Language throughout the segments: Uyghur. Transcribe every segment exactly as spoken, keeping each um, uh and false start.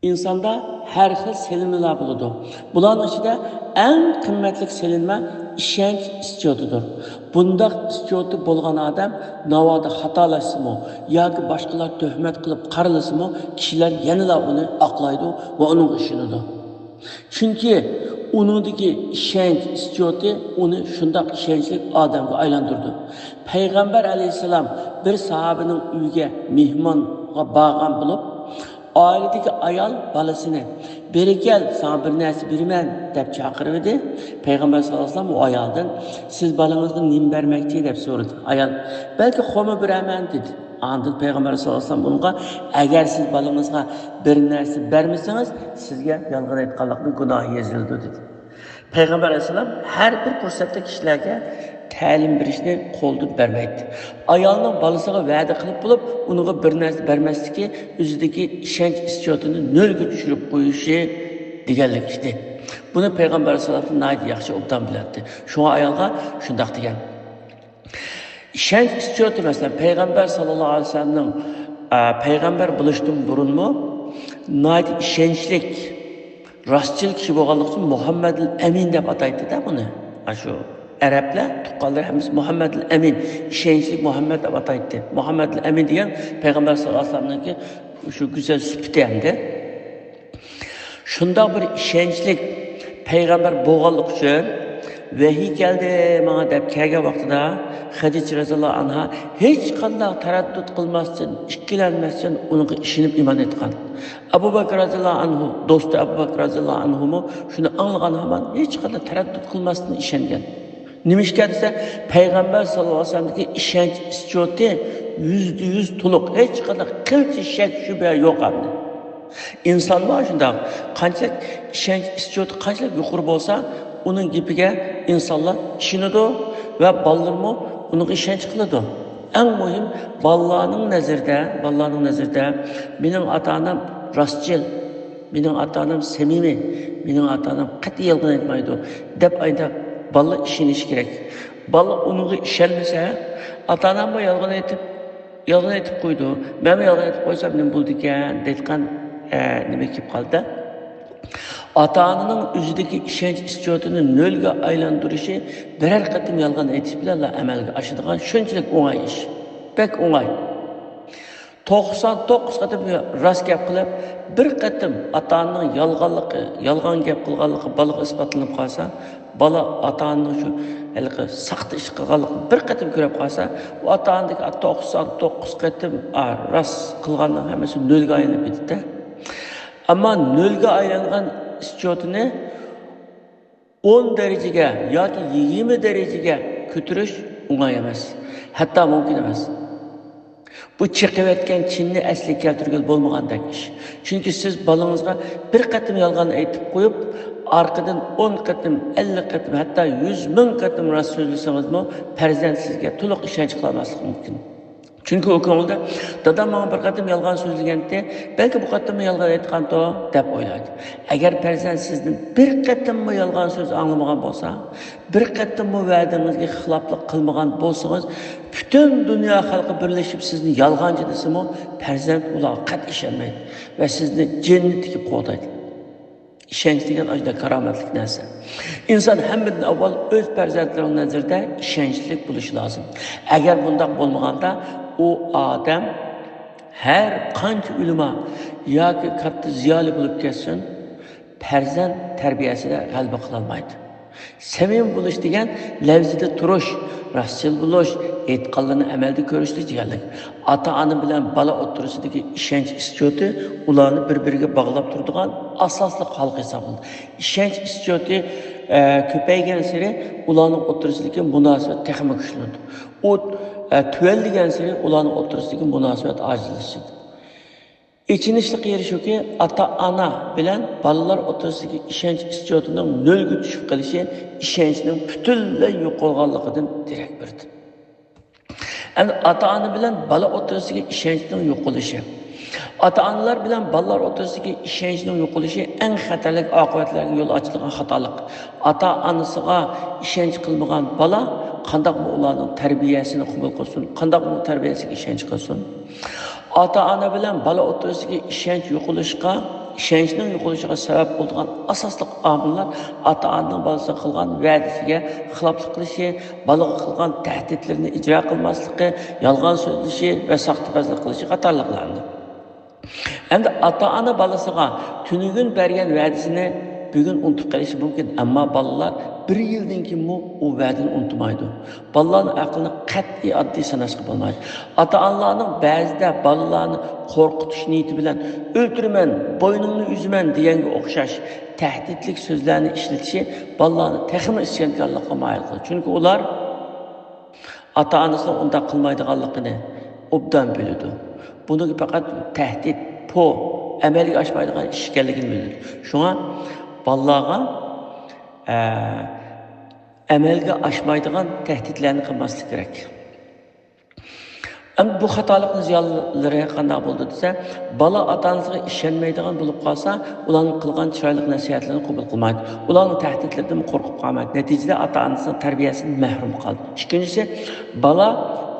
ئىنساندا ھەر خىل سېلىنمىلار بولىدۇ. بۇلارنىڭ ئىچىدە ئەڭ قىممەتلىك سېلىنما ئىشەنچ ئىسچوتىدۇر. بۇنداق ئىسچوتى بولغان ئادەم ناۋادا خاتالاشسىمۇ ياكى باشقىلار تۆھمەت قىلىپ قارىلىسىمۇ، كىشىلەر يەنىلا ئۇنى ئاقلايدۇ ۋە ئۇنىڭغا ئىشىنىدۇ. چۈنكى ئۇنىڭدىكى ئىشەنچ ئىسچوتى ئۇنى شۇنداق ئىشەنچلىك ئادەمگە ئايلاندۇرىدۇ. پەيغەمبەر ئەلەيھىسسالام بىر ساھابىنىڭ ئۆيىگە مېھمانغا بارغان بولۇپ، ئائىلىدىكى ئايال بالىسىنى، «بېرى كەل، ساڭا بىر نەرسە بېرىمەن» دەپ چاقىرىۋىدى. پەيغەمبەر ساللاللاھۇ ئەلەيھى ۋەسەللەم ئۇ ئايالدىن، «سىز بالىڭىزغا نېمە بەرمەكچى؟» دەپ سورىدى. ئايال، «بەلكى خورما بېرەرمەن» دېدى. ئاندىن پەيغەمبەر ساللاللاھۇ ئەلەيھى ۋەسەللەم ئۇنىڭغا، «ئەگەر سىز بالىڭىزغا بىر نەرسە بەرمىسىڭىز، سىزگە يالغان ئېيتقانلىقنىڭ گۇناھى يېزىلىدۇ» دېدى. پەيغەمبەر ئەلەيھىسسالام ھەر بىر پۇرسەتتە كىشىلەرگە تەلىم بېرىشنى قولدىن بەرمەيتتى. ئايالنىڭ بالىسىغا ۋەدە قىلىپ بولۇپ، ئۇنىڭغا بىر نەرسە بەرمەسلىكى ئۆزىدىكى ئىشەنچ ئىسچوتىنى نۆلگە چۈشۈرۈپ قويۇشى دېگەنلىك ئىدى. بۇنى پەيغەمبەر ئەلەيھىسسالام ناھايىتى ياخشى ئوبدان بىلەتتى. شۇڭا ئايالغا شۇنداق دېگەن. ئىشەنچ ئىسچوتى، مەسىلەن، پەيغەمبەر ساللاللاھۇ ئەلەيھى ۋەسەللەمنىڭ، ئە، پەيغەمبەر بولۇشتىن بۇرۇنمۇ ناھايىتى ئىشەنچلىك، راستچىل كىشى بولغانلىقى ئۈچۈن مۇھەممەدۇل ئەمىن دەپ ئاتايتتى-دە بۇنى. ئاشۇ ئەرەبلەر، تۇغقانلىرى ھەممىسى مۇھەممەدۇل ئەمىن، ئىشەنچلىك مۇھەممەد دەپ ئاتايتتى. مۇھەممەدۇل ئەمىن دېگەن پەيغەمبەر ساللاللاھۇ ئەلەيھى ۋەسەللەمنىڭكى شۇ گۈزەل سۈپىتى ئەمدى. شۇنداق بىر ئىشەنچلىك پەيغەمبەر بولغانلىقى ئۈچۈن، «ۋەھىي كەلدى ماڭا» دەپ كەلگەن ۋاقتىدا، خەدىچە رەزىياللاھۇ ئەنھا ھېچقانداق تەرەددۇت قىلماستىن، ئىككىلەنمەستىن ئۇنىڭغا ئىشىنىپ ئىمان ئېيتقان. ئەبۇ بەكىر رەزىياللاھۇ ئەنھۇ، دوستى ئەبۇ بەكىر رەزىياللاھۇ ئەنھۇمۇ شۇنى ئاڭلىغان ھامان ھېچقانداق تەرەددۇت قىلماستىن ئىشەنگەن. نېمىشقا دېسە، پەيغەمبەر ساللاللاھۇ ئەلەيھى ۋەسەللەمدىكى ئىشەنچ ئىسچوتى يۈزدە يۈز تولۇق، ھېچقانداق قىلچە شەك شۈبھە يوق ئەمدى. ئىنسانمۇ شۇنداق، قانچىلىك ئىشەنچ ئىسچوتى قانچىلىك يۇقىرى بولسا، ئۇنىڭ گېپىگە ئىنسانلار ئىشىنىدۇ ۋە بالىلىرىمۇ ئۇنىڭغا ئىشەنچ قىلىدۇ. ئەڭ مۇھىم، بالىلارنىڭ نەزىرىدە، بالىلارنىڭ نەزىرىدە، «مېنىڭ ئاتا-ئانام راستچىل، مېنىڭ ئاتا-ئانام سەمىمىي، مېنىڭ ئاتا-ئانام قەتئىي يالغان ئېيتمايدۇ» دەپ ئايدا بالىلار ئىشىنىشى كېرەك. بالا ئۇنىڭغا ئىشەنمىسە، «ئاتا-ئاناممۇ يالغان ئېيتىپ، يالغان ئېيتىپ قويىدۇ، مەنمۇ يالغان ئېيتىپ قويسام نېمە بولىدىكەن؟» دەيدىغان، ئە، نېمە كېلىپ قالدى. ئاتا-ئانىنىڭ ئۆزىدىكى ئىشەنچ ئىسچوتىنى نۆلگە ئايلاندۇرۇشى بىرەر قېتىم يالغان ئېيتىش بىلەنلا ئەمەلگە ئاشىدىغان شۇنچىلىك ئوڭاي ئىش. بەك ئوڭاي. توقسان توققۇز قېتىم راست گەپ قىلىپ، بىر قېتىم ئاتا-ئانىنىڭ يالغانلىقى، يالغان گەپ قىلغانلىقى بالىغا ئىسپاتلىنىپ قالسا، بالا ئاتا-ئانىنىڭ شۇ ھېلىقى ساختا ئىش قىلغانلىقىنى بىر قېتىم كۆرۈپ قالسا، ئۇ ئاتا-ئانىدىكى توقسان توققۇز قېتىم، ئا، راست قىلغاننىڭ ھەممىسى نۆلگە ئايلىنىپ كېتىدۇ. ئەمما نۆلگە ئايلانغان ئىسچوتىنى ئون دەرىجىگە ياكى يىگىرمە دەرىجىگە كۆتۈرۈش ئوڭاي ئەمەس، ھەتتا مۇمكىن ئەمەس. بۇ چېقىۋەتكەن چىنىنى ئەسلىگە كەلتۈرگىلى بولمىغاندەك ئىش. چۈنكى سىز بالىڭىزغا بىر قېتىم يالغان ئېيتىپ قويۇپ، ئارقىدىن ئون قېتىم، ئەللىك قېتىم، ھەتتا يۈز مىڭ قېتىم راست سۆزلىسىڭىزمۇ، پەرزەنت سىزگە تولۇق ئىشەنچ قىلالماسلىقى مۇمكىن. چۈنكى ئۇ كۆڭلىدە، «دادام ماڭا بىر قېتىم يالغان سۆزلىگەنتى، بەلكى بۇ قېتىممۇ يالغان ئېيتقانتۇ» دەپ ئويلايدۇ. ئەگەر پەرزەنت سىزدىن بىر قېتىممۇ يالغان سۆز ئاڭلىمىغان بولسا، بىر قېتىممۇ ۋەدىڭىزگە خىلاپلىق قىلمىغان بولسىڭىز، پۈتۈن دۇنيا خەلقى بىرلىشىپ سىزنى يالغانچى دېسىمۇ، پەرزەنت ئۇلارغا قەتئىي ئىشەنمەيدۇ ۋە سىزنى جىننى تىكىپ قوغدايدۇ. ئىشەنچ دېگەن ئاشۇنداق كارامەتلىك نەرسە. ئىنسان ھەممىدىن ئاۋۋال ئۆز پەرزەنتلىرىنىڭ نەزىرىدە ئىشەنچلىك بولۇشى لازىم. ئەگەر بۇنداق بولمىغاندا، ئۇ ئادەم ھەر قانچە ئۆلىما ياكى كاتتا زىيالىي بولۇپ كەتسۇن، پەرزەنت تەربىيەسىدە غەلىبە قىلالمايدۇ. سەمىمىي بولۇش دېگەن لەۋزىدە تۇرۇش، راستچىل بولۇش، ئېيتقانلىرىنى ئەمەلدە كۆرۈشلۈك دېگەنلىك. ئاتا-ئانا بىلەن بالا ئوتتۇرىسىدىكى ئىشەنچ ئىسچوتى ئۇلارنى بىر-بىرىگە باغلاپ تۇرىدىغان ئاساسلىق ھالقا ھېسابلىنىدۇ. ئىشەنچ ئىسچوتى، ئە، كۆپەيگەنسېرى ئۇلارنىڭ ئوتتۇرىسىدىكى مۇناسىۋەت تېخىمۇ كۈچلىنىدۇ. ئۇ، ئە، تۆۋەنلىگەنسېرى ئۇلارنىڭ ئوتتۇرىسىدىكى مۇناسىۋەت ئاجىزلىشىدۇ. ئېچىنىشلىق يېرى شۇكى، ئاتا-ئانا بىلەن بالىلار ئوتتۇرىسىدىكى ئىشەنچ ئىسچوتىنىڭ نۆلگە چۈشۈپ قېلىشى ئىشەنچنىڭ پۈتۈنلەي يوقالغانلىقىدىن دېرەك بېرىدۇ. ئەمدى ئاتا-ئانا بىلەن بالا ئوتتۇرىسىدىكى ئىشەنچنىڭ يوقىلىشى. ئاتا-ئانىلار بىلەن بالىلار ئوتتۇرىسىدىكى ئىشەنچنىڭ يوقىلىشى ئەڭ خەتەرلىك ئاقىۋەتلەرگە يول ئاچىدىغان خاتالىق. ئاتا-ئانىسىغا ئىشەنچ قىلمىغان بالا قانداقمۇ ئۇلارنىڭ تەربىيەسىنى قوبۇل قىلسۇن، قانداقمۇ تەربىيەسىگە ئىشەنچ قىلسۇن؟ ئاتا-ئانا بىلەن بالا ئوتتۇرىسىدىكى ئىشەنچ يوقىلىشقا ئىشەنچنىڭ يوقىلىشىغا سەۋەب بولىدىغان ئاساسلىق ئامىللار ئاتا-ئانىنىڭ بالىسىغا قىلغان ۋەدىسىگە خىلاپلىق قىلىشى، بالىغا قىلغان تەھدىتلىرىنى ئىجرا قىلماسلىقى، يالغان سۆزلىشى ۋە ساختىپەزلىك قىلىشى قاتارلىقلاردۇر. ئەمدى ئاتا-ئانا بالىسىغا تۈنۈگۈن بەرگەن ۋەدىسىنى بۈگۈن ئۇنتۇپ قېلىشى مۇمكىن، ئەمما بالىلار بىر يىلدىن كېيىنمۇ ئۇ ۋەدىنى ئۇنتۇمايدۇ. بالىلارنىڭ ئەقلىنى قەتئىي ئاددىي ساناشقا بولمايدۇ. ئاتا-ئانىلارنىڭ بەزىدە بالىلارنى قورقۇتۇش نىيىتى بىلەن «ئۆلتۈرىمەن، بوينۇڭنى ئۈزىمەن» دېگەنگە ئوخشاش تەھدىتلىك سۆزلەرنى ئىشلىتىشى بالىلارنى تېخىمۇ ئىسيانكارلىققا مايىل قىلىدۇ. چۈنكى ئۇلار ئاتا-ئانىسىنىڭ ئۇنداق قىلمايدىغانلىقىنى ئوبدان بىلىدۇ. بۇنىڭ پەقەت تەھدىت، پو، ئەمەلگە ئاشمايدىغان ئىش ئىكەنلىكىنى بىلىدۇ. شۇڭا بالىلارغا، ئە، ئەمەلگە ئاشمايدىغان تەھدىتلەرنى قىلماسلىق كېرەك. ئەمدى بۇ خاتالىقنىڭ زىيانلىرى قانداق بولىدۇ دېسە، بالا ئاتا-ئانىسىغا ئىشەنمەيدىغان بولۇپ قالسا، ئۇلارنىڭ قىلغان چىرايلىق نەسىھەتلىرىنى قوبۇل قىلمايدۇ. ئۇلارنىڭ تەھدىتلىرىدىن قورقۇپ قالمايدۇ. نەتىجىدە ئاتا-ئانىسىنىڭ تەربىيەسىدىن مەھرۇم قالىدۇ. ئىككىنچىسى، بالا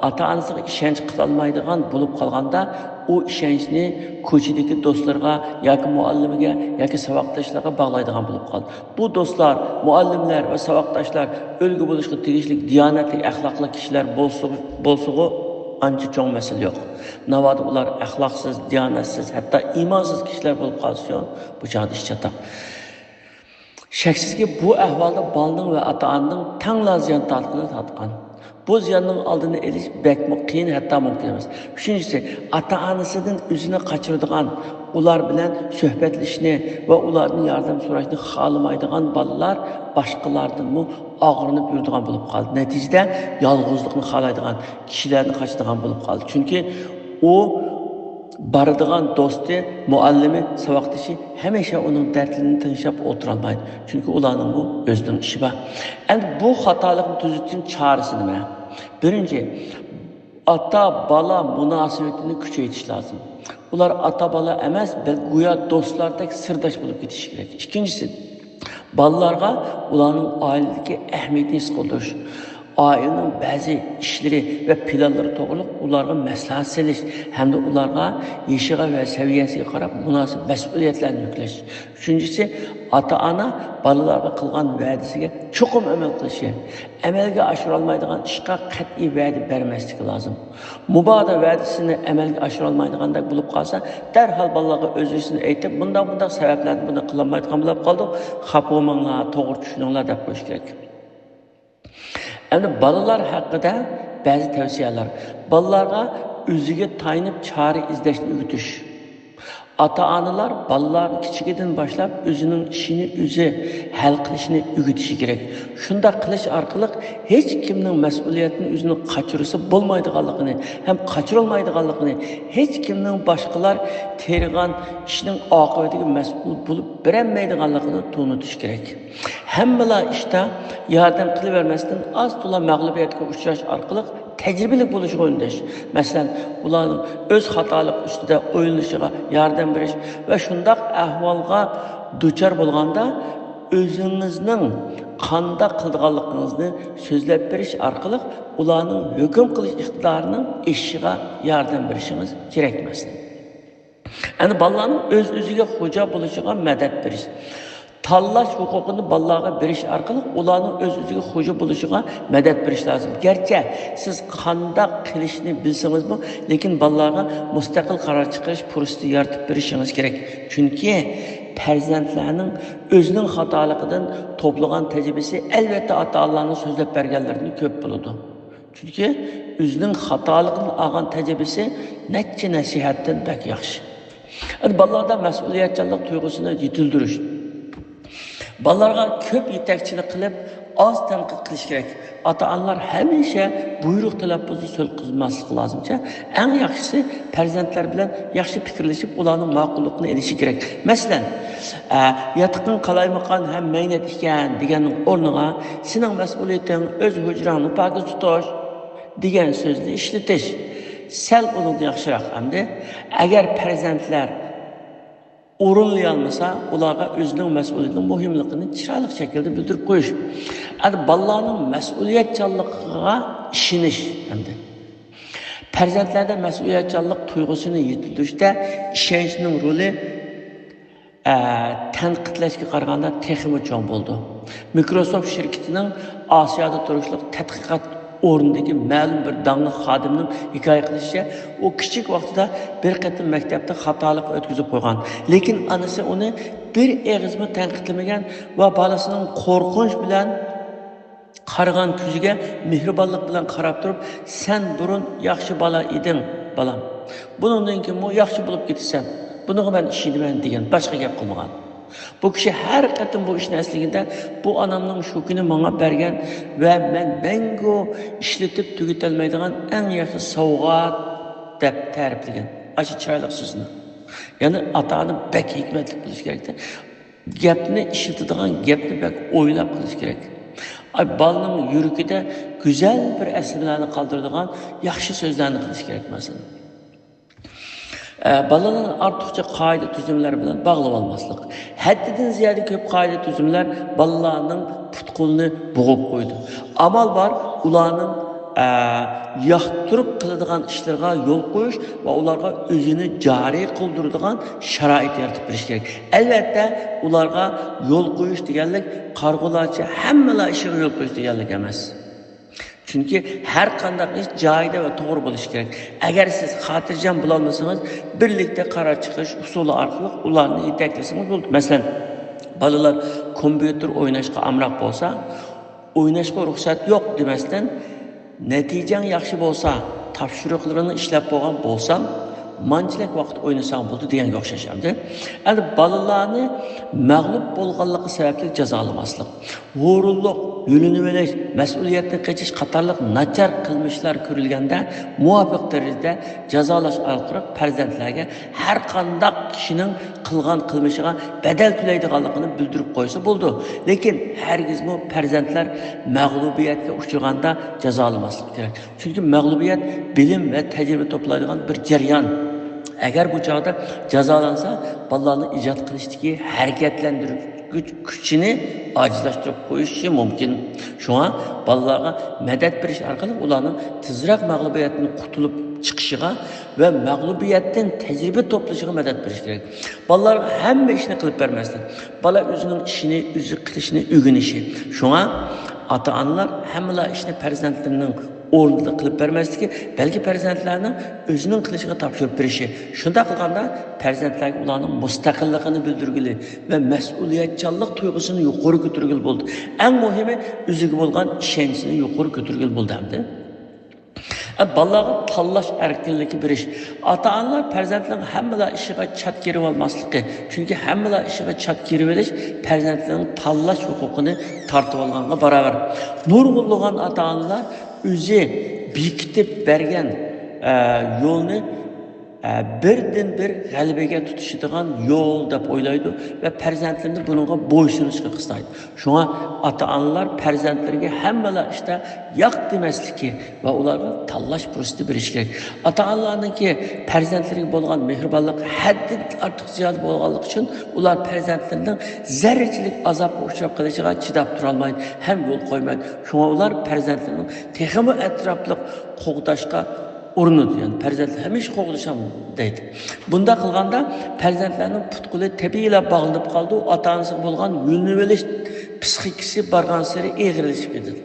ئاتا-ئانىسىغا ئىشەنچ قىلالمايدىغان بولۇپ قالغاندا، ئۇ ئىشەنچنى كوچىدىكى دوستلىرىغا ياكى مۇئەللىمىگە ياكى ساۋاقداشلىرىغا باغلايدىغان بولۇپ قالىدۇ. بۇ دوستلار، مۇئەللىملەر ۋە ساۋاقداشلار ئۈلگە بولۇشقا تېگىشلىك دىيانەتلىك، ئەخلاقلىق كىشىلەر بولسا، بولسىغۇ ئانچە چوڭ مەسىلە يوق. ناۋادا ئۇلار ئەخلاقسىز، دىيانەتسىز، ھەتتا ئىمانسىز كىشىلەر بولۇپ قالسىچۇ، بۇ چاغدا ئىش چاتاق. شەكسىزكى، بۇ ئەھۋالدا بالىنىڭ ۋە ئاتا-ئانىنىڭ تەڭلا زىيان تارتقىنى تارتقان. بۇ زىياننىڭ ئالدىنى ئېلىش بەكمۇ قىيىن، ھەتتا مۇمكىن ئەمەس. ئۈچىنچىسى، ئاتا-ئانىسىدىن ئۆزىنى قاچۇرىدىغان، ئۇلار بىلەن سۆھبەتلىشىشنى ۋە ئۇلاردىن ياردەم سوراشنى خالىمايدىغان بالىلار باشقىلاردىنمۇ ئاغرىنىپ يۈرىدىغان بولۇپ قالدى. نەتىجىدە يالغۇزلۇقنى خالايدىغان، كىشىلەردىن قاچىدىغان بولۇپ قالدى. چۈنكى ئۇ بارىدىغان دوستى، مۇئەللىمى، ساۋاقدىشى ھەمىشە ئۇنىڭ دەردلىرىنى تىڭشاپ ئولتۇرالمايدۇ. چۈنكى ئۇلارنىڭمۇ ئۆزىنىڭ ئىشى بار. ئەمدى بۇ خاتالىقنى تۈزىتىشنىڭ چارىسى نېمە؟ بىرىنچى، ئاتا-بالا مۇناسىۋىتىنى كۈچەيتىش لازىم. ئۇلار ئاتا-بالا ئەمەس، بەلكى گويا دوستلاردەك سىرداش بولۇپ كېتىشى كېرەك. ئىككىنچىسى، بالىلارغا ئۇلارنىڭ ئائىلىدىكى ئەھمىيىتىنى ھېس قىلدۇرۇش، ئائىلىنىڭ بەزى ئىشلىرى ۋە پىلانلىرى توغرىلىق ئۇلارغا مەسلىھەت سېلىش ھەمدە ئۇلارغا يېشىغا ۋە سەۋىيەسىگە قاراپ مۇناسىپ مەسئۇلىيەتلەرنى يۈكلەش. ئۈچىنچىسى، ئاتا-ئانا بالىلارغا قىلغان ۋەدىسىگە چوقۇم ئەمەل قىلىشى، ئەمەلگە ئاشۇرالمايدىغان ئىشقا قەتئىي ۋەدە بەرمەسلىكى لازىم. مۇبادا ۋەدىسىنى ئەمەلگە ئاشۇرالمايدىغاندەك بولۇپ قالسا، دەرھال بالىلارغا ئۆزرىسىنى ئېيتىپ، مۇنداق، مۇنداق سەۋەبلەردىن بۇنى قىلالمايدىغان بولۇپ قالدۇق، خاپا بولماڭلار، توغرا چۈشىنىڭلار دەپ قويۇش كېرەك. ئەمدى بالىلار ھەققىدە بەزى تەۋسىيەلەر. بالىلارغا ئۆزىگە تايىنىپ چارە ئىزدەشنى ئۆگىتىش. ئاتا-ئانىلار بالىلارغا كىچىكىدىن باشلاپ ئۆزىنىڭ ئىشىنى ئۆزى ھەل قىلىشنى ئۆگىتىشى كېرەك. شۇنداق قىلىش ئارقىلىق ھېچ كىمنىڭ مەسئۇلىيەتنى ئۆزىنى قاچۇرسا بولمايدىغانلىقىنى ھەم قاچۇرالمايدىغانلىقىنى، ھېچ كىمنىڭ باشقىلار تېرىغان ئىشنىڭ ئاقىۋىتىگە مەسئۇل بولۇپ بېرەلمەيدىغانلىقىنى تونۇتۇش كېرەك. ھەممىلا ئىشتا ياردەم قىلىۋەرمەستىن، ئاز-تولا مەغلۇبىيەتكە ئۇچراش ئارقىلىق تەجرىبىلىك بولۇشىغا ئۈندەش. مەسىلەن، ئۇلارنىڭ ئۆز خاتالىقى ئۈستىدە ئويلىنىشىغا ياردەم بېرىش ۋە شۇنداق ئەھۋالغا دۇچار بولغاندا، ئۆزىڭىزنىڭ قانداق قىلىدىغانلىقىڭىزنى سۆزلەپ بېرىش ئارقىلىق ئۇلارنىڭ ھۆكۈم قىلىش ئىقتىدارىنىڭ ئېشىشىغا ياردەم بېرىشىڭىز كېرەك، مەسىلەن. ئەنە بالىلارنىڭ ئۆز-ئۆزىگە خوجا بولۇشىغا مەدەت بېرىش. تاللاش ھوقۇقىنى بالىلارغا بېرىش ئارقىلىق ئۇلارنىڭ ئۆز-ئۆزىگە خوجا بولۇشىغا مەدەت بېرىش لازىم. گەرچە سىز قانداق قىلىشنى بىلسىڭىزمۇ، لېكىن بالىلارغا مۇستەقىل قارار چىقىرىش پۇرسىتى يارىتىپ بېرىشىڭىز كېرەك. چۈنكى پەرزەنتلەرنىڭ ئۆزىنىڭ خاتالىقىدىن توپلىغان تەجرىبىسى، ئەلۋەتتە، ئاتا-ئانىلارنىڭ سۆزلەپ بەرگەنلىرىدىن كۆپ بولىدۇ. چۈنكى ئۆزىنىڭ خاتالىقىدىن ئالغان تەجرىبىسى نەچچە نەسىھەتتىن بەك ياخشى. ئەمدى بالىلاردا مەسئۇلىيەتچانلىق تۇيغۇسىنى يېتىلدۈرۈش. بالىلارغا كۆپ يېتەكچىلىك قىلىپ، ئاز تەنقىد قىلىش كېرەك. ئاتا-ئانىلار ھەمىشە بۇيرۇق تەلەپپۇزدا سۆز قىلماسلىقى لازىمچە، ئەڭ ياخشىسى پەرزەنتلەر بىلەن ياخشى پىكىرلىشىپ، ئۇلارنىڭ ماقۇللۇقىنى ئېلىشى كېرەك. مەسىلەن، ئە، «ياتىقىڭ قالايمىقان ھەم مەينەت ئىكەن» دېگەننىڭ ئورنىغا «سېنىڭ مەسئۇلىيىتىڭ ئۆز ھۇجراڭنى پاكىز تۇتۇش» دېگەن سۆزنى ئىشلىتىش سەل ئۇنىڭدىن ياخشىراق. ئەمدى ئەگەر پەرزەنتلەر ئورۇنلىيالمىسا، ئۇلارغا ئۆزىنىڭ مەسئۇلىيىتىنىڭ مۇھىملىقىنى چىرايلىق شەكىلدە بىلدۈرۈپ قويۇش. ئەمدى بالىلارنىڭ مەسئۇلىيەتچانلىقىغا ئىشىنىش ئەمدى. پەرزەنتلەردە مەسئۇلىيەتچانلىق تۇيغۇسىنى يېتىلدۈرۈشتە ئىشەنچنىڭ رولى ئە، تەنقىدلەشكە قارىغاندا تېخىمۇ چوڭ بولىدۇ. مىكروسوفت شىركىتىنىڭ ئاسىيادا تۇرۇشلۇق تەتقىقات ئورنىدىكى مەلۇم بىر داڭلىق خادىمنىڭ ھېكايە قىلىشىچە، ئۇ كىچىك ۋاقتىدا بىر قېتىم مەكتەپتە خاتالىق ئۆتكۈزۈپ قويغان. لېكىن ئانىسى ئۇنى بىر ئېغىزمۇ تەنقىدلىمىگەن ۋە بالىسىنىڭ قورقۇنچ بىلەن قارىغان كۆزىگە مېھرىبانلىق بىلەن قاراپ تۇرۇپ، «سەن بۇرۇن ياخشى بالا ئىدىڭ، بالام. بۇنىڭدىن كېيىنمۇ ياخشى بولۇپ كېتىسەن. بۇنىڭغا مەن ئىشىنىمەن» دېگەن. باشقا گەپ قىلمىغان. بۇ كىشى ھەر قېتىم بۇ ئىشنى ئەسلىگەندە، «بۇ ئانامنىڭ شۇ كۈنى ماڭا بەرگەن ۋە مەن مەڭگۈ ئىشلىتىپ تۈگىتەلمەيدىغان ئەڭ ياخشى سوۋغات» دەپ تەرىپلىگەن ئاشۇ چىرايلىق سۆزىنى. يەنى ئاتا-ئانا بەك ھېكمەتلىك بولۇش كېرەكتە. گەپنى ئىشلىتىدىغان گەپنى بەك ئويلاپ قىلىش كېرەك. ئاي، بالىنىڭ يۈرىكىدە گۈزەل بىر ئەسلىمىلەرنى قالدۇرىدىغان ياخشى سۆزلەرنى قىلىش كېرەك، مەسىلەن. ئە، بالىلارنى ئارتۇقچە قائىدە-تۈزۈملەر بىلەن باغلىۋالماسلىق. ھەددىدىن زىيادە كۆپ قائىدە-تۈزۈملەر بالىلارنىڭ پۇت-قولىنى بوغۇپ قويىدۇ. ئامال بار، ئۇلارنىڭ، ئە، ياقتۇرۇپ قىلىدىغان ئىشلىرىغا يول قويۇش ۋە ئۇلارغا ئۆزىنى جارى قىلدۇرىدىغان شارائىت يارىتىپ بېرىش كېرەك. ئەلۋەتتە، ئۇلارغا يول قويۇش دېگەنلىك قارىغۇلارچە ھەممىلا ئىشىغا يول قويۇش دېگەنلىك ئەمەس. چۈنكى ھەر قانداق ئىش جايىدا ۋە توغرا بولۇشى كېرەك. ئەگەر سىز خاتىرجەم بولالمىسىڭىز، بىرلىكتە قارار چىقىرىش ئۇسۇلى ئارقىلىق ئۇلارنى يېتەكلىسىڭىز بولىدۇ. مەسىلەن، بالىلار كومپيۇتېر ئويناشقا ئامراق بولسا، «ئويناشقا رۇخسەت يوق» دېمەستىن، «نەتىجەڭ ياخشى بولسا، تاپشۇرۇقلىرىنى ئىشلەپ بولغان بولسام، مانچىلىك ۋاقىت ئوينىساڭ بولىدۇ» دېگەنگە ئوخشاش ئەمدى. ئەمدى بالىلارنى مەغلۇپ بولغانلىقى سەۋەبلىك جازالىماسلىق. ھۇرۇنلۇق، يۆلىنىۋېلىش، مەسئۇلىيەتتىن قېچىش قاتارلىق ناچار قىلمىشلار كۆرۈلگەندە، مۇۋاپىق دەرىجىدە جازالاش ئارقىلىق پەرزەنتلەرگە ھەر قانداق كىشىنىڭ قىلغان قىلمىشىغا بەدەل تۆلەيدىغانلىقىنى بىلدۈرۈپ قويسا بولىدۇ. لېكىن ھەرگىزمۇ پەرزەنتلەر مەغلۇبىيەتكە ئۇچرىغاندا جازالىماسلىقى كېرەك. چۈنكى مەغلۇبىيەت بىلىم ۋە تەجرىبە توپلايدىغان بىر جەريان. ئەگەر بۇ چاغدا جازالانسا، بالىلارنىڭ ئىجاد قىلىشتىكى ھەرىكەتلەندۈرگۈچ كۈچىنى ئاجىزلاشتۇرۇپ قويۇشى مۇمكىن. شۇڭا بالىلارغا مەدەت بېرىش ئارقىلىق ئۇلارنىڭ تېزرەك مەغلۇبىيەتتىن قۇتۇلۇپ چىقىشىغا ۋە مەغلۇبىيەتتىن تەجرىبە توپلىشىغا مەدەت بېرىش كېرەك. بالىلار ھەممە ئىشنى قىلىپ بەرمەسلىك. بالا ئۆزىنىڭ ئىشىنى ئۆزى قىلىشنى ئۆگىنىشى. شۇڭا ئاتا-ئانىلار ھەممىلا ئىشنى پەرزەنتلىرىنىڭ ئورنىدا قىلىپ بەرمەسلىكى، بەلكى پەرزەنتلەرنىڭ ئۆزىنىڭ قىلىشىغا تاپشۇرۇپ بېرىشى. شۇنداق قىلغاندا پەرزەنتلەرگە ئۇلارنىڭ مۇستەقىللىقىنى بىلدۈرگىلى ۋە مەسئۇلىيەتچانلىق تۇيغۇسىنى يۇقىرى كۆتۈرگىلى بولىدۇ. ئەڭ مۇھىمى، ئۆزىگە بولغان ئىشەنچىنى يۇقىرى كۆتۈرگىلى بولىدۇ ئەمدى. ئە، بالىلارغا تاللاش ئەركىنلىكى بېرىش. ئاتا-ئانىلار پەرزەنتلىرىنىڭ ھەممىلا ئىشىغا چات كىرىۋالماسلىقى، چۈنكى ھەممىلا ئىشىغا چات كىرىۋېلىش پەرزەنتلىرىنىڭ تاللاش ھوقۇقىنى تارتىۋالغانغا باراۋەر. نۇرغۇنلىغان ئاتا-ئانىلار ئۆزى بېكىتىپ بەرگەن، ئە، يولنى، ئە، بىردىنبىر غەلىبىگە تۇتىشىدىغان يول دەپ ئويلايدۇ ۋە پەرزەنتلىرىنى بۇنىڭغا بويسۇنۇشقا قىستايدۇ. شۇڭا ئاتا-ئانىلار پەرزەنتلىرىگە ھەممىلا ئىشتا ياق دېمەسلىكى ۋە ئۇلارغا تاللاش پۇرسىتى بېرىشى كېرەك. ئاتا-ئانىلارنىڭكى پەرزەنتلىرىگە بولغان مېھرىبانلىقى ھەددىدىن ئارتۇق زىيادە بولغانلىقى ئۈچۈن، ئۇلار پەرزەنتلىرىنىڭ زەررىچىلىك ئازابقا ئۇچراپ قېلىشىغا چىداپ تۇرالمايدۇ ھەم يول قويمايدۇ. شۇڭا ئۇلار پەرزەنتلىرىنىڭ تېخىمۇ ئەتراپلىق قوغداشقا ئۇرۇنىدۇ. يەنى پەرزەنتلەر ھەمىشە قوغدىشام دەيدۇ. بۇنداق قىلغاندا پەرزەنتلەرنىڭ پۇت-قولى تەبىئىيلا باغلىنىپ قالىدۇ، ئاتا-ئانىسىغا بولغان يۆنىلىۋېلىش پىسخىكىسى بارغانسېرى ئېغىرلىشىپ كېتىدۇ.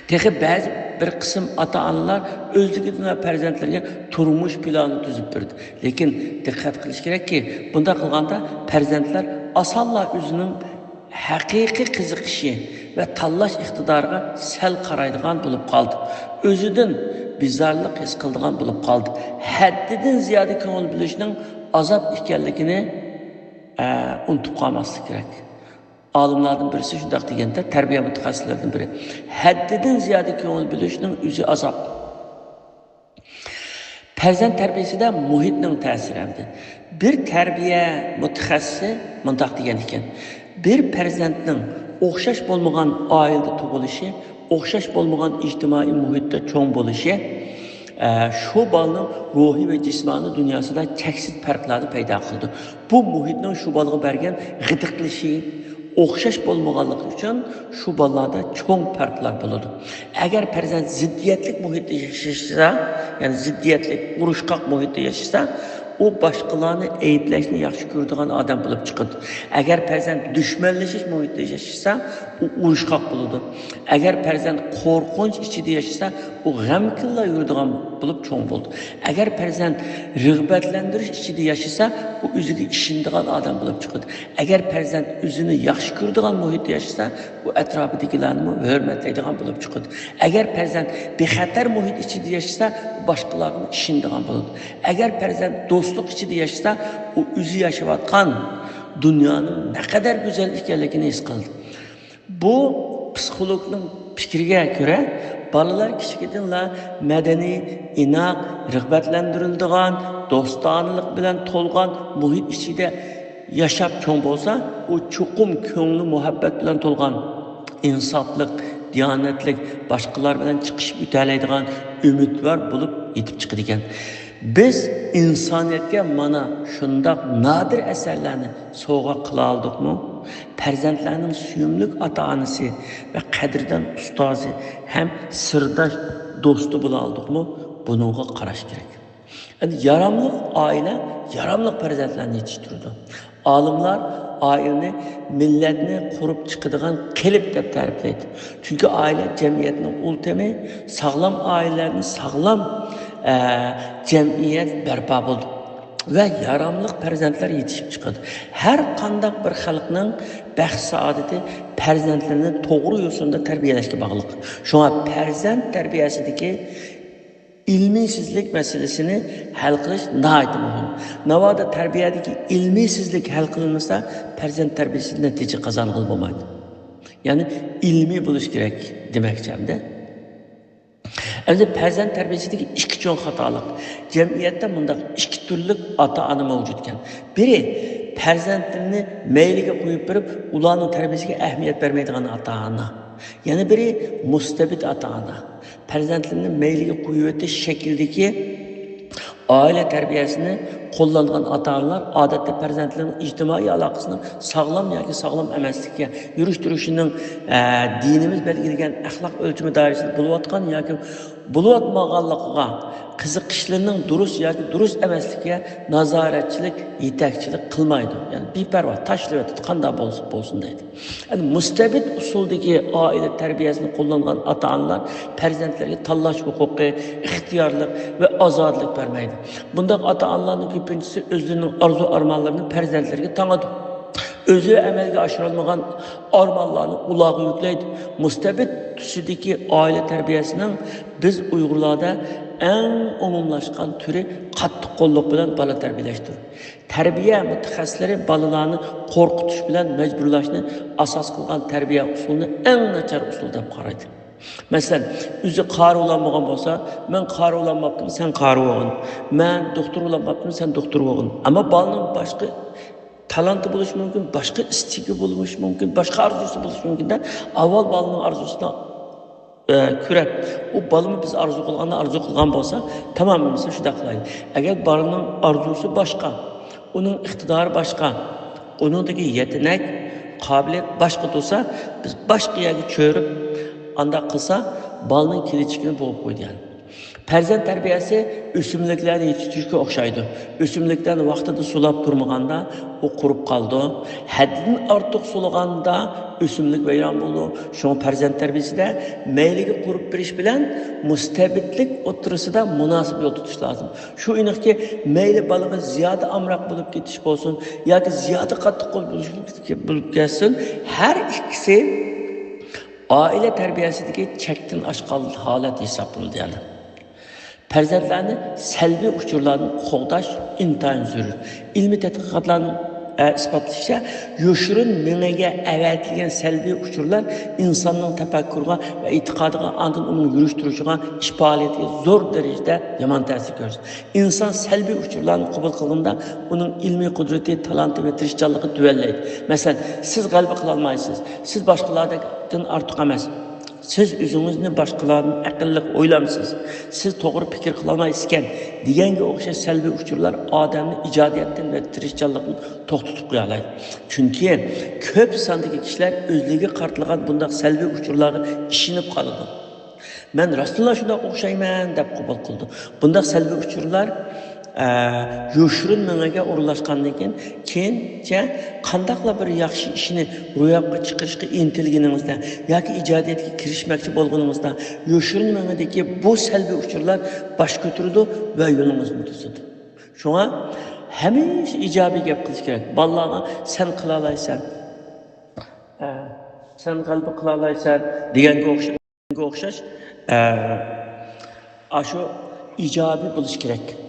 تېخى بەزى بىر قىسىم ئاتا-ئانىلار ئۆزلۈكىدىنلا پەرزەنتلىرىگە تۇرمۇش پىلانى تۈزۈپ بېرىدۇ. لېكىن دىققەت قىلىش كېرەككى، بۇنداق قىلغاندا پەرزەنتلەر ئاسانلا ئۆزىنىڭ ھەقىقىي قىزىقىشى ۋە تاللاش ئىقتىدارىغا سەل قارايدىغان بولۇپ قالدى. ئۆزىدىن بىزارلىق ھېس قىلىدىغان بولۇپ قالدى. ھەددىدىن زىيادە كۆڭۈل بۆلۈشنىڭ ئازاب ئىكەنلىكىنى، ئە، ئۇنتۇپ قالماسلىق كېرەك. ئالىملاردىن بىرسى شۇنداق دېگەندە، تەربىيە مۇتەخەسسىسلىرىدىن بىرى، «ھەددىدىن زىيادە كۆڭۈل بۆلۈشنىڭ ئۆزى ئازاب.» پەرزەنت تەربىيەسىدە مۇھىتنىڭ تەسىرى ھەمدە بىر تەربىيە مۇتەخەسسىسى مۇنداق دېگەن ئىكەن، بىر پەرزەنتنىڭ ئوخشاش بولمىغان ئائىلىدە تۇغۇلۇشى، ئوخشاش بولمىغان ئىجتىمائىي مۇھىتتا چوڭ بولۇشى، ئە، شۇ بالىنىڭ روھىي ۋە جىسمانىي دۇنياسىدا چەكسىز پەرقلەرنى پەيدا قىلىدۇ. بۇ مۇھىتنىڭ شۇ بالىغا بەرگەن غىدىقلىشى، ئوخشاش بولمىغانلىقى ئۈچۈن شۇ بالىلاردا چوڭ پەرقلەر بولىدۇ. ئەگەر پەرزەنت زىددىيەتلىك مۇھىتتا ياشىسا، يەنى زىددىيەتلىك، ئۇرۇشقاق مۇھىتتا ياشىسا، ئۇ باشقىلارنى ئەيىبلەشنى ياخشى كۆرىدىغان ئادەم بولۇپ چىقىدۇ. ئەگەر پەرزەنت دۈشمەنلىشىش مۇھىتىدا ياشىسا، ئۇ ئۇرۇشقاق بولىدۇ. ئەگەر پەرزەنت قورقۇنچ ئىچىدە ياشىسا، ئۇ غەمكىنلا يۈرىدىغان بولۇپ چوڭ بولىدۇ. ئەگەر پەرزەنت رىغبەتلەندۈرۈش ئىچىدە ياشىسا، ئۇ ئۆزىگە ئىشىنىدىغان ئادەم بولۇپ چىقىدۇ. ئەگەر پەرزەنت ئۆزىنى ياخشى كۆرىدىغان مۇھىتتا ياشىسا، ئۇ ئەتراپىدىكىلەرنىمۇ ھۆرمەتلەيدىغان بولۇپ چىقىدۇ. ئەگەر پەرزەنت بىخەتەر مۇھىت ئىچىدە ياشىسا، ئۇ باشقىلارغىمۇ ئىشىنىدىغان بولىدۇ. ئەگەر پەرزەنت دوستلۇق ئىچىدە ياشىسا، ئۇ ئۆزى ياشاۋاتقان دۇنيانىڭ نەقەدەر گۈزەل ئىكەنلىكىنى ھېس قىلىدۇ. بۇ پسىخولوگنىڭ پىكرىگە كۆرە، بالىلار كىچىكىدىنلا مەدەنىي، ئىناق، رىغبەتلەندۈرۈلىدىغان، دوستانىلىق بىلەن تولغان مۇھىت ئىچىدە ياشاپ چوڭ بولسا، ئۇ چوقۇم كۆڭلى مۇھەببەت بىلەن تولغان، ئىنساپلىق، دىيانەتلىك، باشقىلار بىلەن چىقىشىپ ئۆتەلەيدىغان، ئۈمىدۋار بولۇپ يېتىپ چىقىدىكەن. بىز ئىنسانىيەتكە مانا شۇنداق نادىر ئەسەرلەرنى سوۋغا قىلالىدۇقمۇ؟ پەرزەنتلەرنىڭ سۆيۈملۈك ئاتا-ئانىسى ۋە قەدىردان ئۇستازى ھەم سىرداش دوستى بولالىدۇقمۇ؟ بۇنىڭغا قاراش كېرەك. يەنى ياراملىق ئائىلە ياراملىق پەرزەنتلەرنى يېتىشتۈرىدۇ. ئالىملار ئائىلىنى مىللەتنى قۇرۇپ چىقىدىغان قېلىپ دەپ تەرىپلەيدۇ. چۈنكى ئائىلە جەمئىيەتنىڭ ئۇلتىمى، ساغلام ئائىلىلەردىن ساغلام، ئە، جەمئىيەت بەرپا بولىدۇ ۋە ياراملىق پەرزەنتلەر يېتىشىپ چىقىدۇ. ھەر قانداق بىر خەلقنىڭ بەخت-سائادىتى پەرزەنتلىرىنى توغرا يوسۇندا تەربىيەلەشكە باغلىق. شۇڭا پەرزەنت تەربىيەسىدىكى ئىلمىيسىزلىك مەسىلىسىنى ھەل قىلىش ناھايىتى مۇھىم. ناۋادا تەربىيەدىكى ئىلمىيسىزلىك ھەل قىلىنمىسا، پەرزەنت تەربىيەسىدە نەتىجە قازانغىلى بولمايدۇ. يەنى ئىلمىي بولۇش كېرەك دېمەكچى ئەمدى. ئەمدى پەرزەنت تەربىيەسىدىكى ئىككى چوڭ خاتالىق. جەمئىيەتتە مۇنداق ئىككى تۈرلۈك ئاتا-ئانا مەۋجۇتكەن. بىرى پەرزەنتلىرىنى مەيلىگە قويۇپ بېرىپ، ئۇلارنىڭ تەربىيەسىگە ئەھمىيەت بەرمەيدىغان ئاتا-ئانا. يەنە بىرى مۇستەبىت ئاتا-ئانا. پەرزەنتلىرىنى مەيلىگە قويۇۋېتىش شەكلىدىكى ئائىلە تەربىيەسىنى قوللانغان ئاتا-ئانىلار ئادەتتە پەرزەنتلىرىنىڭ ئىجتىمائىي ئالاقىسىنىڭ ساغلام ياكى ساغلام ئەمەسلىكىگە، يۈرۈش-تۇرۇشىنىڭ، ئە، دىنىمىز بەلگىلىگەن ئەخلاق ئۆلچىمى دائىرىسىدە بولۇۋاتقان ياكى بولۇۋاتمىغانلىقىغا، قىزىقىشلىرىنىڭ دۇرۇس ياكى دۇرۇس ئەمەسلىكىگە نازارەتچىلىك، يېتەكچىلىك قىلمايدۇ. يەنى بىپەرۋا تاشلىۋېتىدۇ، قانداق بولسا بولسۇن دەيدۇ. يەنى مۇستەبىت ئۇسۇلدىكى ئائىلە تەربىيەسىنى قوللانغان ئاتا-ئانىلار پەرزەنتلەرگە تاللاش ھوقۇقى، ئىختىيارلىق ۋە ئازادىلىك بەرمەيدۇ. بۇنداق ئاتا-ئانىلارنىڭ كۆپىنچىسى ئۆزلىرىنىڭ ئارزۇ-ئارمانلىرىنى پەرزەنتلىرىگە تاڭىدۇ. ئۆزى ئەمەلگە ئاشۇرالمىغان ئارمانلارنى ئۇلارغا يۈكلەيدۇ. مۇستەبىت تۈسىدىكى ئائىلە تەربىيەسىنىڭ بىز ئۇيغۇرلاردا ئەڭ ئومۇملاشقان تۈرى قاتتىق قوللۇق بىلەن بالا تەربىيەلەشتۇر. تەربىيە مۇتەخەسسىسلىرى بالىلارنى قورقۇتۇش بىلەن مەجبۇرلاشنى ئاساس قىلغان تەربىيە ئۇسۇلىنى ئەڭ ناچار ئۇسۇل دەپ قارايدۇ. مەسىلەن، ئۆزى قارى بولالمىغان بولسا، مەن قارى بولالماپتىم، سەن قارى بولغىن. مەن دوختۇر بولالماپتىم، سەن دوختۇر بولغىن. ئەمما بالىنىڭ باشقا تالانتى بولۇشى مۇمكىن، باشقا ئىستىكى بولۇشى مۇمكىن، باشقا ئارزۇسى بولۇشى مۇمكىن-دە، ئاۋۋال بالىنىڭ ئارزۇسىنى ئە، كۆرەپ، ئۇ بالىمۇ بىز ئارزۇ قىلغاننى ئارزۇ قىلغان بولسا، تامامەن بىز شۇنداق قىلايلى. ئەگەر بالىنىڭ ئارزۇسى باشقا، ئۇنىڭ ئىقتىدارى باشقا، ئۇنىڭدىكى يېتىنەك، قابىلىيەت باشقا تۇرسا، بىز باشقا يەرگە چۆرۈپ، ئانداق قىلسا، بالىنىڭ كېلىچىكىنى بوغۇپ قويىدۇ يەنى. پەرزەنت تەربىيەسى ئۆسۈملۈكلەرنى يېتىشتۈرۈشكە ئوخشايدۇ. ئۆسۈملۈكلەرنى ۋاقتىدا سۇلاپ تۇرمىغاندا، ئۇ قۇرۇپ قالىدۇ. ھەددىدىن ئارتۇق سۇلىغاندا ئۆسۈملۈك ۋەيران بولىدۇ. شۇڭا پەرزەنت تەربىيەسىدە مەيلىگە قۇرۇپ بېرىش بىلەن مۇستەبىتلىك ئوتتۇرىسىدا مۇناسىپ يول تۇتۇش لازىم. شۇ ئېنىقكى، مەيلى بالىغا زىيادە ئامراق بولۇپ كېتىش بولسۇن ياكى زىيادە قاتتىق قول بولۇش بولۇپ كەتسۇن، ھەر ئىككىسى ئائىلە تەربىيەسىدىكى چەكتىن ئاشقان ھالەت ھېسابلىنىدۇ يەنى. پەرزەنتلەرنى سەلبىي ئۇچۇرلاردىن قوغداش ئىنتايىن زۆرۈر. ئىلمىي تەتقىقاتلارنىڭ، ئە، ئىسپاتلىشىچە، يوشۇرۇن مېڭىگە ئەۋەتىلگەن سەلبىي ئۇچۇرلار ئىنساننىڭ تەپەككۇرىغا ۋە ئېتىقادىغا، ئاندىن ئۇنىڭ يۈرۈش-تۇرۇشىغا، ئىش پائالىيىتىگە زور دەرىجىدە يامان تەسىر كۆرسىتىدۇ. ئىنسان سەلبىي ئۇچۇرلارنى قوبۇل قىلغىنىدا، ئۇنىڭ ئىلمىي قۇدرىتى، تالانتى ۋە تىرىشچانلىقى تۈۋەنلەيدۇ. مەسىلەن، سىز غەلىبە قىلالمايسىز، سىز باشقىلاردىن ئارتۇق ئەمەس. سىز ئۆزىڭىزنى باشقىلاردىن ئەقىللىق ئويلامسىز، سىز توغرا پىكىر قىلالمايسىزكەن دېگەنگە ئوخشاش سەلبىي ئۇچۇرلار ئادەمنى ئىجادىيەتتىن ۋە تىرىشچانلىقتىن توختىتىپ قويالايدۇ. چۈنكى كۆپ ساندىكى كىشىلەر ئۆزلىرىگە قارىتىلغان بۇنداق سەلبىي ئۇچۇرلارغا ئىشىنىپ قالىدۇ. مەن راستتىنلا شۇنداق ئوخشايمەن دەپ قوبۇل قىلىدۇ. بۇنداق سەلبىي ئۇچۇرلار ئە، يوشۇرۇن مېڭىگە ئورۇنلاشقاندىن كېيىن، كېيىنچە قانداقلا بىر ياخشى ئىشنى روياپقا چىقىرىشقا ئىنتىلگىنىڭىزدە ياكى ئىجادىيەتكە كىرىشمەكچى بولغىنىڭىزدا، يوشۇرۇن مېڭىدىكى بۇ سەلبىي ئۇچۇرلار باش كۆتۈرىدۇ ۋە يولىڭىزنى توسىدۇ. شۇڭا ھەمىشە ئىجابىي گەپ قىلىش كېرەك. بالىلارغا «سەن قىلالايسەن، ئە، سەن غەلىبە قىلالايسەن» دېگەنگە ئوخشاش، ئوخشاش، ئە، ئاشۇ ئىجابىي بولۇش كېرەك.